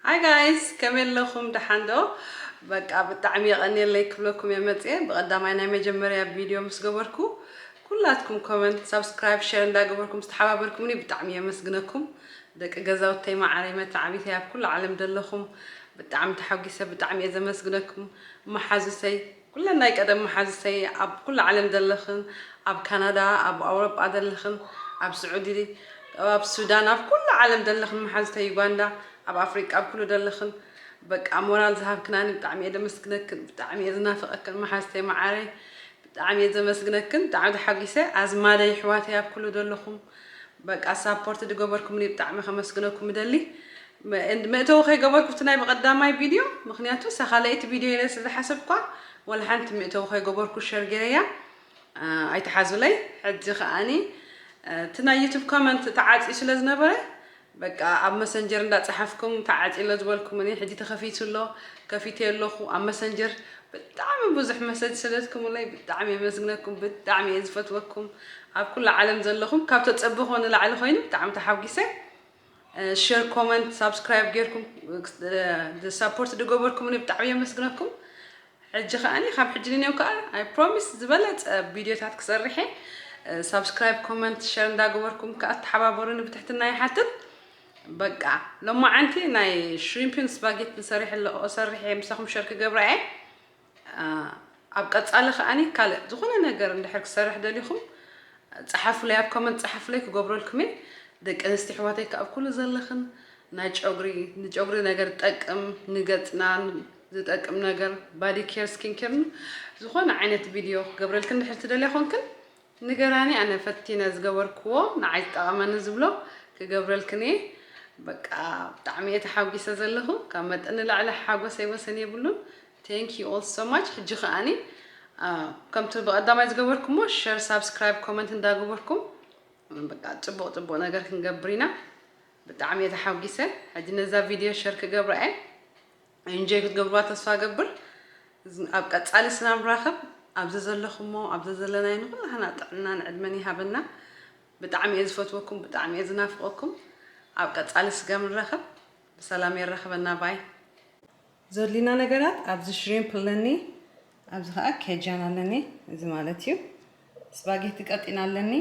Hi guys፣ ከመይ ኣለኹም? ደሓን ዶ? በቃ ብጣዕሚ የቐንየለይ ክብለኩም እየ መፅየ። ብቐዳማይ ናይ መጀመርያ ቪድዮ ምስ ገበርኩ ኩላትኩም ኮመንት፣ ሳብስክራይብ፣ ሸር እንዳገበርኩም ዝተሓባበርኩምኒ ብጣዕሚ የመስግነኩም። ደቂ ገዛውተይ መዓረይ መተዓቢተይ ኣብ ኩሉ ዓለም ዘለኹም ብጣዕሚ ተሓጒሰ፣ ብጣዕሚ እየ ዘመስግነኩም። መሓዙሰይ ኩለን ናይ ቀደም መሓዙተይ ኣብ ኩሉ ዓለም ዘለኽን፣ ኣብ ካናዳ፣ ኣብ ኣውሮጳ ዘለኽን፣ ኣብ ስዑዲ፣ ኣብ ሱዳን፣ ኣብ ኩሉ ዓለም ዘለኽን መሓዙተይ ዩጋንዳ፣ ኣብ ኣፍሪቃ፣ ኣብ ኩሉ ዘለኽን፣ በቃ ሞራል ዝሃብክናኒ ብጣዕሚ እየ ዘመስግነክን፣ ብጣዕሚ እየ ዝናፍቐክን መሓዙተይ መዓረይ፣ ብጣዕሚ እየ ዘመስግነክን፣ ብጣዕሚ ተሓጒሰ። ኣዝማደይ ኣሕዋተይ ኣብ ኩሉ ዘለኹም በቃ ሳፖርት ዝገበርኩምኒ ብጣዕሚ ከመስግነኩም እደሊ። መእተዊ ከይገበርኩ እቲ ናይ ብቐዳማይ ቪድዮ፣ ምኽንያቱ እሳ ካልኣይቲ ቪድዮ ኢለ ስለ ዝሓሰብኳ፣ ወላ ሓንቲ መእተዊ ከይገበርኩ ሸር ገይረያ። ኣይትሓዙለይ። ሕጂ ከኣኒ እቲ ናይ ዩቱብ ኮመንት ተዓፅዩ ስለ ዝነበረ፣ በቃ ኣብ መሰንጀር እንዳፀሓፍኩም ተዓፅዩ ኣሎ ዝበልኩምኒ ሕጂ ተኸፊቱ ኣሎ፣ ከፊተ ኣለኹ ኣብ መሰንጀር። ብጣዕሚ ብዙሕ መሰጅ ሰደድኩምለይ ብጣዕሚ የመስግነኩም፣ ብጣዕሚ እየ ዝፈትወኩም። ኣብ ኩሉ ዓለም ዘለኹም ካብ ተፀበኾ ንላዕሊ ኮይኑ ብጣዕሚ ተሓጒሰ። ሸር፣ ኮመንት፣ ሳብስክራይብ ጌርኩም ሳፖርት ዝገበርኩምኒ ብጣዕሚ የመስግነኩም። ሕጂ ከኣኒ ካብ ሕጂ ንኔው ከዓ ኣይ ፕሮሚስ ዝበለፀ ቪድዮታት ክሰርሕ እየ። ሳብስክራይብ፣ ኮመንት፣ ሸር እንዳገበርኩም ከዓ ተሓባበሩኒ ብትሕትና ይሓትት። በቃ ሎማዓንቲ ናይ ሽሪምፕን ስፓጌትን ሰሪሐ ኣለኹ፣ ሰሪሐ ምሳኹም ሸር ክገብራ እየ። ኣብ ቀፃሊ ከኣኒ ካልእ ዝኾነ ነገር እንድሕር ክሰርሕ ደሊኹም ፀሓፉለይ፣ ኣብ ኮመንት ፀሓፉለይ ክገብረልኩም እየ። ደቂ ኣንስትዮ ኣሕዋተይ ከኣ ኣብ ኩሉ ዘለኽን ናይ ጨጉሪ፣ ንጨጉሪ ነገር ዝጠቅም፣ ንገፅና ዝጠቅም ነገር፣ ባዲ ኬር፣ ስኪን ኬር፣ ዝኾነ ዓይነት ቪድዮ ክገብረልክን እንድሕር ትደልያ ኮንክን ንገራኒ፣ ኣነ ፈቲነ ዝገበርክዎ ንዓይ ዝጠቐመኒ ዝብሎ ክገብረልክን እየ። በቃ ብጣዕሚ እየ ተሓጒሰ ዘለኹ። ካብ መጠን ንላዕሊ ሓጎሰይ ወሰን የብሉን። Thank you all so much። ሕጂ ከኣኒ ከምቲ ብቐዳማይ ዝገበርኩሞ ሸር፣ ሳብስክራይብ፣ ኮመንት እንዳገበርኩም በቃ ፅቡቕ ፅቡቕ ነገር ክንገብር ኢና። ብጣዕሚ እየ ተሓጒሰ። ሕጂ ነዛ ቪድዮ ሸር ክገብራ እየ። ኢንጆይ ክትገብርዋ ተስፋ ገብር። ኣብ ቀፃሊ ስናብ ራኸብ ኣብዚ ዘለኹሞ ኣብዚ ዘለናይ ንኩላህና ጥዕናን ዕድመን ይሃበና። ብጣዕሚ እየ ዝፈትወኩም፣ ብጣዕሚ እየ ዝናፍቐኩም። ኣብ ቀፃሊ ስጋብ ንራኸብ ብሰላም የራኽበና። ባይ። ዘድልዩና ነገራት ኣብዚ ሽሪምፕ ኣለኒ፣ ኣብዚ ከዓ ኬጃን ኣለኒ። እዚ ማለት እዩ ስፓጌቲ ቀጢን ኣለኒ፣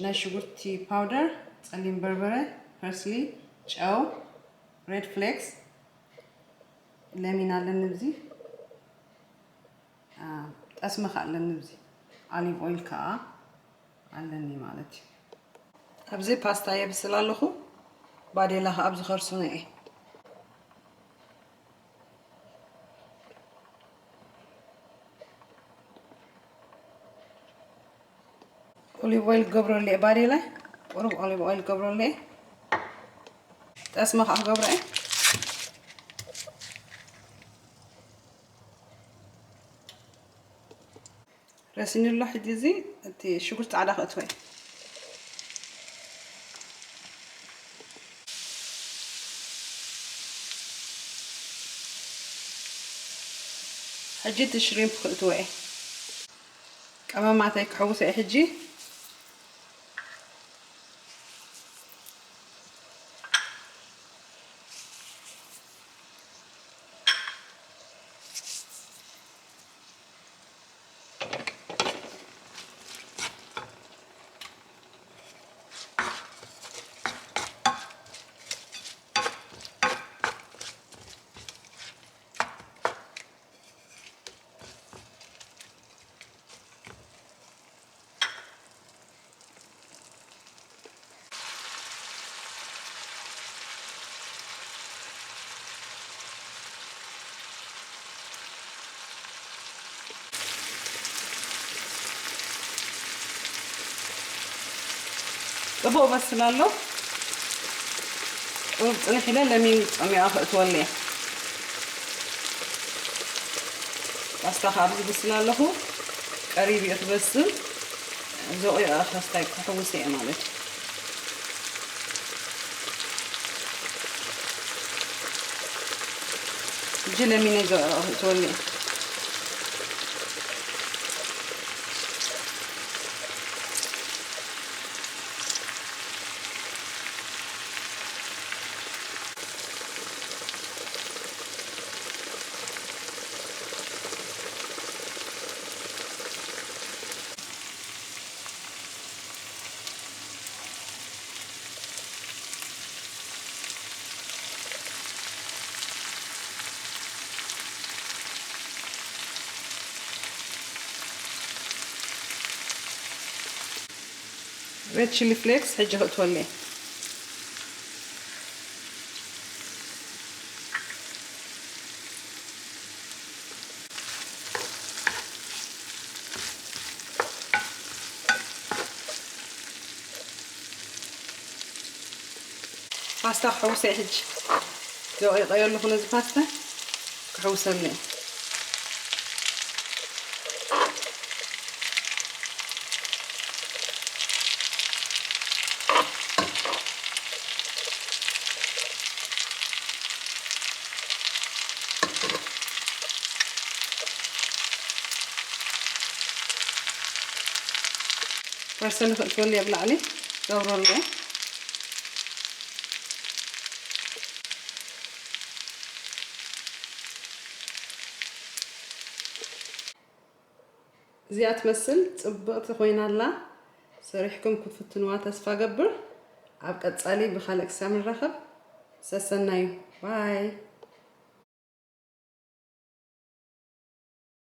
ናይ ሽጉርቲ ፓውደር፣ ፀሊም በርበረ፣ ፐርስሊ፣ ጨው፣ ሬድ ፍሌክስ፣ ለሚን ኣለኒ። ኣብዚ ጠስሚ ከዓ ኣለኒ። ኣብዚ ኦሊቭ ኦይል ከዓ ኣለኒ ማለት እዩ። ኣብዚ ፓስታ የብስል ኣለኹ። ባዴላ ከዓ ኣብዚ ከርሱነ እየ። ኦሊቭ ኦይል ክገብረሉ እየ። ባዴላ ቁሩብ ኦሊቭ ኦይል ክገብረሉ እየ። ጠስሚ ከዓ ክገብሮ እየ። ረሲኒ ኣሎ። ሕጂ እዚ እቲ ሽጉርቲ ፃዕዳ ከእትዎ እየ። ሕጂ እቲ ሽሪምፕ ከእትዎ እየ። ቀመማተይ ክሕውሶ እየ ሕጂ። ጽቡቕ በስል ኣሎ። ቁሩብ ጽንሕ ኢለ ለሚን ጸሚኣ ክእትወሉ እየ። ፓስታ ከኣ ኣብዚ ብስል ኣለኹ። ቀሪቡ እዩ ክበስል። ዘቑ ኸስታይ ክሕውስ እየ ማለት እዩ። ሕጂ ለሚነይ ዘእትወሉ እየ። ሬድ ቺሊ ፍሌክስ ሕጂ ክእትወለይ። ፓስታ ክሕውሰ እየ ሕጂ። ደቂቐዮ ኣለኹ ነዚ ፓስታ ክሕውሰኒ እየ። ፓርሰሊ ክእትወሉ እየ ብላዕሊ ገብረሉ እየ። እዚኣ ትመስል ጽብቕቲ ኮይና ኣላ። ሰሪሕኩም ክትፍትንዋ ተስፋ ገብር። ኣብ ቀጻሊ ብኻልእ ክሳብ ንራኸብ ሰሰናዩ። ባይ።